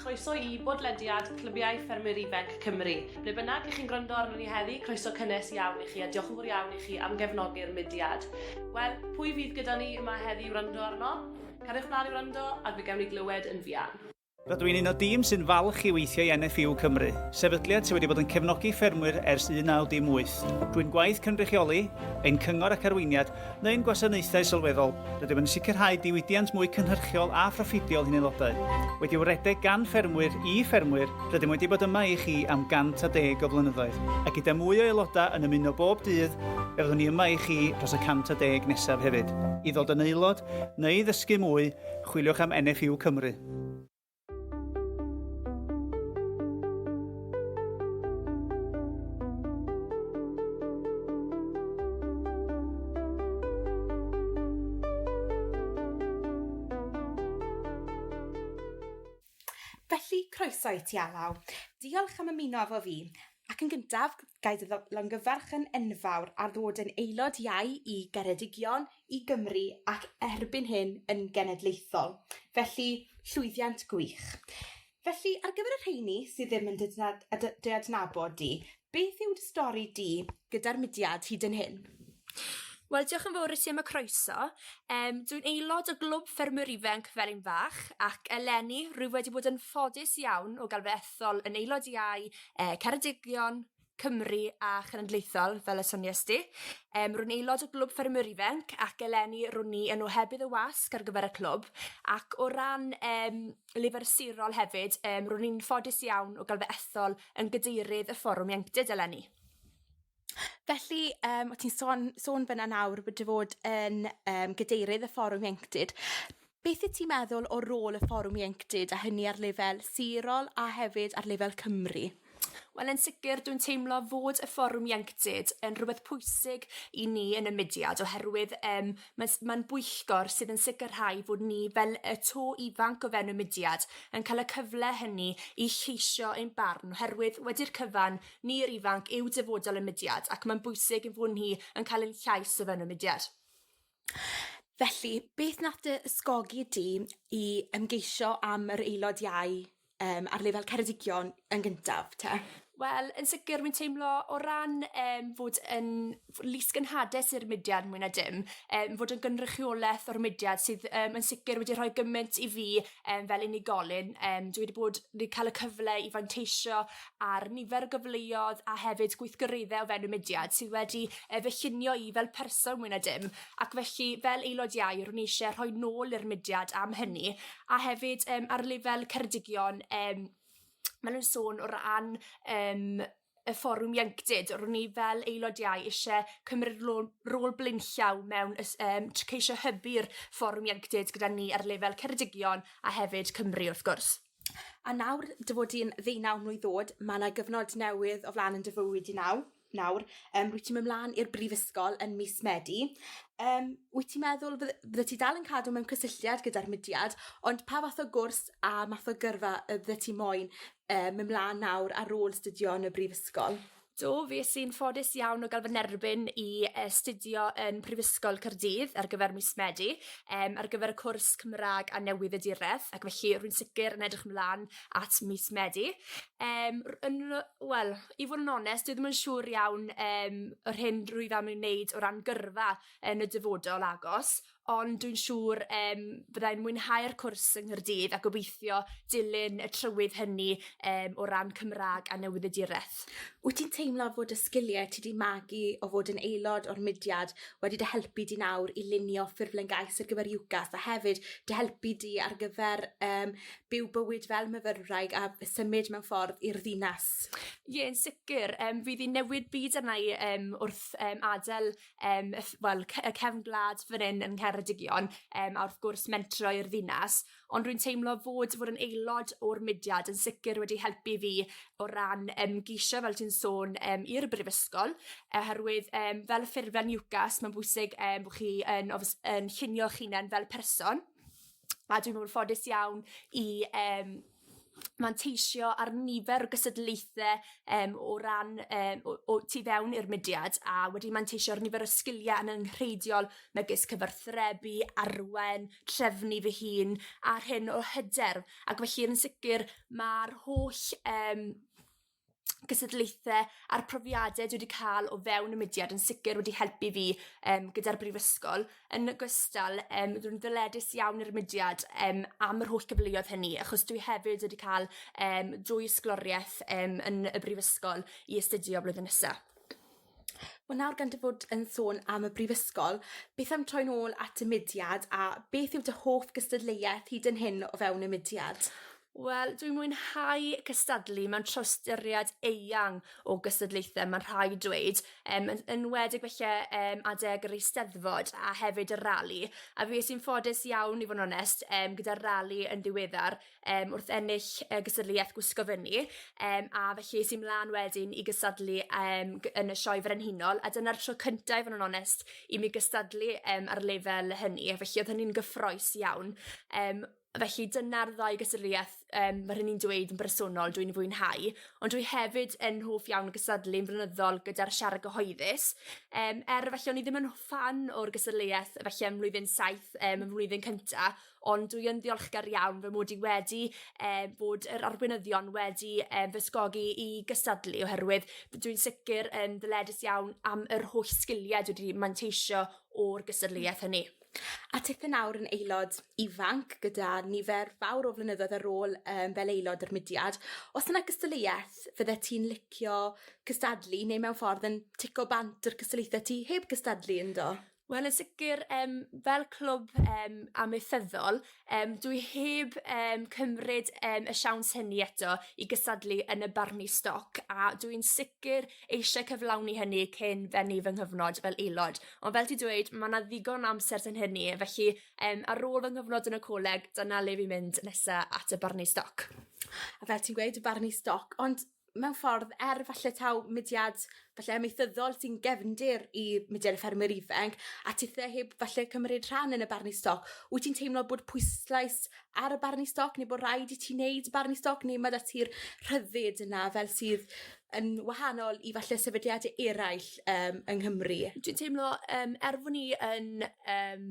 chroeso i bodlediad Clybiau Ffermwyr Ifanc Cymru. Ble bynnag i chi'n gwrando arnon ni heddi, croeso cynnes iawn i chi a diolch yn fawr iawn i chi am gefnogi'r mudiad. Wel, pwy fydd gyda ni yma heddi i wrando arno? Cariwch mlaen i wrando a fe gawn ni glywed yn fuan. Rydw i'n un o dîm sy'n falch i weithio i NFU Cymru, sefydliad sydd wedi bod yn cefnogi ffermwyr ers 1918. Drwy'n gwaith cynrychioli, ein cyngor ac arweiniad, neu'n gwasanaethau sylweddol, rydym yn sicrhau diwydiant mwy cynhyrchiol a phroffidiol i'n aelodau. Wedi'w redeg gan ffermwyr i ffermwyr, rydym wedi bod yma i chi am 110 o flynyddoedd, a gyda mwy o aelodau yn ymuno bob dydd, fe fyddwn ni yma i chi dros y 110 nesaf hefyd. I ddod yn aelod, neu i ddysgu mwy, chwiliwch am NFU Cymru. Felly, croeso i ti Alaw. Diolch am ymuno efo fi. Ac yn gyntaf, gai dy longyfarch yn enfawr ar ddod yn aelod iau i Geredigion, i Gymru ac erbyn hyn yn genedlaethol. Felly, llwyddiant gwych. Felly, ar gyfer y rheini sydd ddim yn dy dy adnabod di, beth yw dy stori di gyda'r mudiad hyd yn hyn? Wel, diolch yn fawr i ti am y croeso. Um, dwi'n aelod o Glwb Ffermwyr Ifanc Felin Fach ac eleni rwy wedi bod yn ffodus iawn o gael fy ethol yn aelod iau eh, Ceredigion, Cymru a Chenedlaethol, fel y sonies di. Um, rwy'n aelod o Glwb Ffermwyr Ifanc ac eleni rwy'n ni yn ohebydd y wasg ar gyfer y clwb ac o ran um, lyfr sirol hefyd, um, rwy'n ni'n ffodus iawn o gael fy ethol yn gadeirydd y Fforwm Ieuenctid eleni. Felly, um, o ti'n sôn, sôn fyna nawr bod dy fod yn um, gadeirydd y Fforwm Ieuenctid. Beth wyt ti'n meddwl o rôl y Fforwm Ieuenctid a hynny ar lefel sirol a hefyd ar lefel Cymru? Wel yn sicr dwi'n teimlo fod y fforwm ieuenctid yn rhywbeth pwysig i ni yn y mudiad oherwydd yym ma'n s- ma'n bwyllgor sydd yn sicrhau fod ni fel y to ifanc o fewn y mudiad yn cael y cyfle hynny i lleisio ein barn oherwydd wedi'r cyfan ni'r ifanc yw dyfodol y mudiad ac ma'n bwysig ein fod ni yn cael ein llais o fewn y mudiad. Felly, beth nath dy ysgogi di i ymgeisio am yr aelod iau yym ar lefel Ceredigion yn gyntaf te? Wel yn sicir wi'n teimlo o ran yym fod yn lys-genhades i'r mudiad mwy na dim yym fod yn gynrychioleth o'r mudiad sydd yym yn sicir wedi rhoi gyment i fi yym fel unigolyn yym dwi wedi bod 'di ca'l y cyfle i fanteisio ar nifer o gyfleodd a hefyd gweithgaredde o fewn y mudiad sydd wedi yy fy llunio i fel person mwy na dim ac felly fel aelod iau ro'n i isie rhoi nôl i'r mudiad am hynny a hefyd yym ar lefel Ceredigion yym ma' nw'n sôn o ran yym y fforwm ieuenctid ro'n i fel aelod iau isie cymryd rôl rôl blaenllaw mewn ys- yym ceisio hybu'r fforwm ieuenctid gyda ni ar lefel Ceredigion a hefyd Cymru wrth gwrs. A nawr dy fod di'n ddeunaw mlwydd o'd ma' 'na gyfnod newydd o flan yn dy fywyd di naw nawr yym rwyt ti'n myn' mlan i'r brifysgol yn mis Medi yym wyt ti'n meddwl fydde byddet ti dal yn cadw mewn cysylltiad gyda'r mudiad ond pa fath o gwrs a math o gyrfa yy fyddet ti moyn yy myn' mlan nawr ar ôl studio yn y brifysgol? Do, fues i'n ffodus iawn o ga'l fy nerbyn i astudio yn Prifysgol Caerdydd ar gyfer mis Medi yym ar gyfer y cwrs Cymra'g a Newyddiadureth ac felly rwy'n sicir yn edrych mlan at mis Medi. Yym r- yn yy wel i fod yn onest dwi ddim yn siŵr iawn yym yr hyn rwyf am ei wneud o ran gyrfa yn y dyfodol agos ond dwi'n siŵr yym byddai'n mwynhau'r cwrs yng Nghaerdydd a gobeithio dilyn y trywydd hynny yym o ran Cymra'g a newyddiadureth. Wyt ti'n teimlo fod y sgilie ti 'di magu o fod yn aelod o'r mudiad wedi dy helpu di nawr i lunio ffurflen gais ar gyfer UCAS a hefyd dy helpu di ar gyfer yym byw bywyd fel myfyrwraig a symud mewn ffordd i'r ddinas? Ie yn sicir yym fydd 'i'n newid byd arna i yym wrth yym adel yym y ff- wel ce- y cefn gwlad fan 'yn yng Ngheredigion yym a wrth gwrs mentro i'r ddinas ond rwy'n teimlo fod fod yn aelod o'r mudiad yn sicir wedi helpu fi o ran ymgeisio fel ti'n sôn yym i'r brifysgol oherwydd yym fel y ffurflen UCAS ma'n bwysig yym bo' chi yn obs- yn llunio'ch hunen fel person a dwi'n me'wl ffodus iawn i yym manteisio ar nifer o gystadlaethe yym o ran yym o o tu fewn i'r mudiad a wedi manteisio ar nifer o sgilie angenrheidiol megis cyfathrebu, arwen, trefnu fy hun a'r hyn o hyder ac felly yn sicir ma'r holl yym gystadlaethe a'r profiade dwi 'di ca'l o fewn y mudiad yn sicir wedi helpu fi yym gyda'r brifysgol. Yn ogystal yym dwi'n ddyledus iawn i'r mudiad yym am yr holl gyfleoedd hynny achos dwi hefyd wedi ca'l yym dwy ysgolorieth yym yn y brifysgol i astudio blwyddyn nesa. Wel nawr gan dy fod yn sôn am y brifysgol, beth am troi'n ôl at y mudiad a beth yw dy hoff gystadleuaeth hyd yn hyn o fewn y mudiad? Wel dwi'n mwynhau cystadlu mewn trawstoriad eang o gystadlaethe ma'n rhaid dweud yym yn enwedig falle yym adeg yr Eisteddfod a hefyd y rali a fues i'n ffodus iawn i fod yn onest yym gyda'r rali yn ddiweddar yym wrth ennill y gystadleuaeth gwisgo fyny yym a felly es i mlan wedyn i gystadlu yym gy- yn y Sioe Frenhinol a dyna'r tro cynta i fod yn onest i mi gystadlu yym ar lefel hynny a felly o'dd hynny'n gyffrous iawn yym Felly dyna'r ddau gystadleuaeth yym ma' rheini'n dweud yn bersonol dwi'n fwynhau ond dwi hefyd yn hoff iawn o gystadlu'n flynyddol gyda'r siarad gyhoeddus yym er falle o'n i ddim yn ffan o'r gystadleuaeth falle ym mlwyddyn saith yym y flwyddyn cynta ond dwi yn ddiolchgar iawn fy mod i wedi yy bod yr arweinyddion wedi yy fy ysgogi i gystadlu oherwydd dwi'n sicir yn ddyledus iawn am yr holl sgilie dwi 'di manteisio o'r gystadleuaeth hynny. A tithe nawr yn aelod ifanc gyda nifer fawr o flynyddoedd ar ôl yym fel aelod o'r mudiad o's yna gystadleuaeth fyddet ti'n licio cystadlu neu mewn ffordd yn tico bant o'r cystadlaethe ti heb gystadlu ynddo? Wel yn sicir yym fel clwb yym amaethyddol yym dwi heb yym cymryd yym y siawns hynny eto i gystadlu yn y barnu stoc a dwi'n sicir eisiau cyflawni hynny cyn bennu fy nghyfnod fel aelod. Ond fel ti'n dweud ma' 'na ddigon o amser tan hynny felly yym ar ôl fy nghyfnod yn y coleg dyna le fi'n mynd nesa at y barnu stoc. A fel ti'n gweud y barnu stoc ond mewn ffordd er falle taw mudiad falle amaethyddol sy'n gefndir i mudiad y ffermwyr ifanc a tithe heb falle cymryd rhan yn y barnu stoc wyt ti'n teimlo bod pwyslais ar y barnu stoc neu bod raid i ti wneud barnu stoc neu ma' 'da ti'r rhyddid yna fel sydd yn wahanol i falle sefydliade eraill yym yng Nghymru? Dwi'n teimlo yym er fo' ni yn yym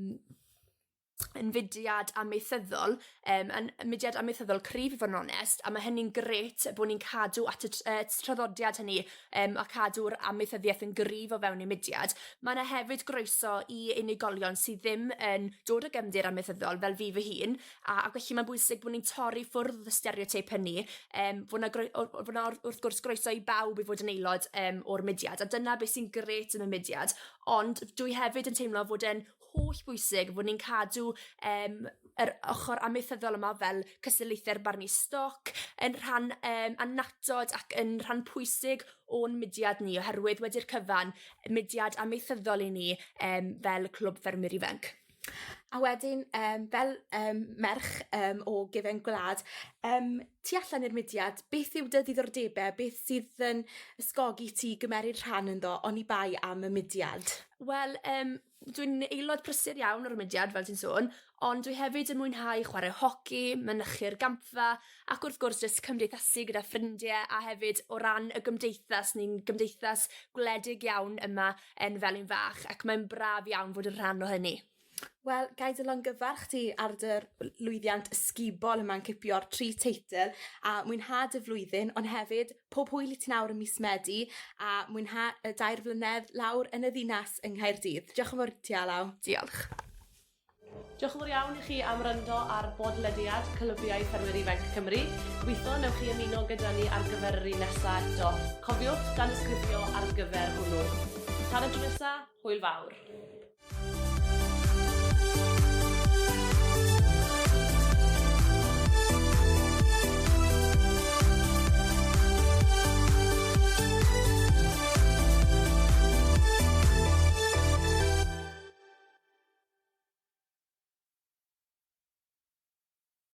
yn fudiad amaethyddol yym yn mudiad amaethyddol cryf i fod yn onest a ma' hynny'n grêt bo' ni'n cadw at y t- yy traddodiad hynny yym a cadw'r amaethyddiaeth yn gryf o fewn y mudiad. Ma' 'na hefyd groeso i unigolion sydd ddim yn dod o gefndir amaethyddol fel fi fy hun a ac felly ma'n bwysig bo' ni'n torri ffwrdd y stereoteip hynny yym fo' 'na groi- o- fo' 'na wrth gwrs groeso i bawb i fod yn aelod yym o'r mudiad a dyna beth sy'n grêt am y mudiad ond dwi hefyd yn teimlo fod e'n holl bwysig fod ni'n cadw yym yr ochor amaethyddol yma fel cystadlaethe'r barnu stoc yn rhan yym annatod ac yn rhan pwysig o'n mudiad ni oherwydd wedi'r cyfan mudiad amaethyddol i ni yym fel clwb ffermwyr ifanc. A wedyn yym fel yym merch yym o gefen gwlad yym tu allan i'r mudiad beth yw dy ddiddordebe beth sydd yn ysgogi ti gymeryd rhan ynddo oni bai am y mudiad? Wel yym dwi'n aelod prysur iawn o'r mudiad fel ti'n sôn ond dwi hefyd yn mwynhau chwarae hoci, mynychu'r gampfa ac wrth gwrs jyst cymdeithasu gyda ffrindie a hefyd o ran y gymdeithas ni'n gymdeithas gwledig iawn yma yn Felin Fach ac mae'n braf iawn fod yn rhan o hynny. Wel gai dy longyfarch di ar dy lwyddiant ysgubol yma'n cipio'r tri teitl a mwynha dy flwyddyn ond hefyd pob hwyl i ti nawr ym mis Medi a mwynha y dair flynedd lawr yn y ddinas yng Nghaerdydd. Diolch yn fawr i ti Alaw. Diolch. Diolch yn fawr iawn i chi am wrando ar bodlediad Clybiau Ffermwyr Ifanc Cymru. Gobeithio newch chi ymuno gyda ni ar gyfer yr un nesa eto. Cofiwch danysgrifio ar gyfer hwnnw. Tan y tro nesa, hwyl fawr.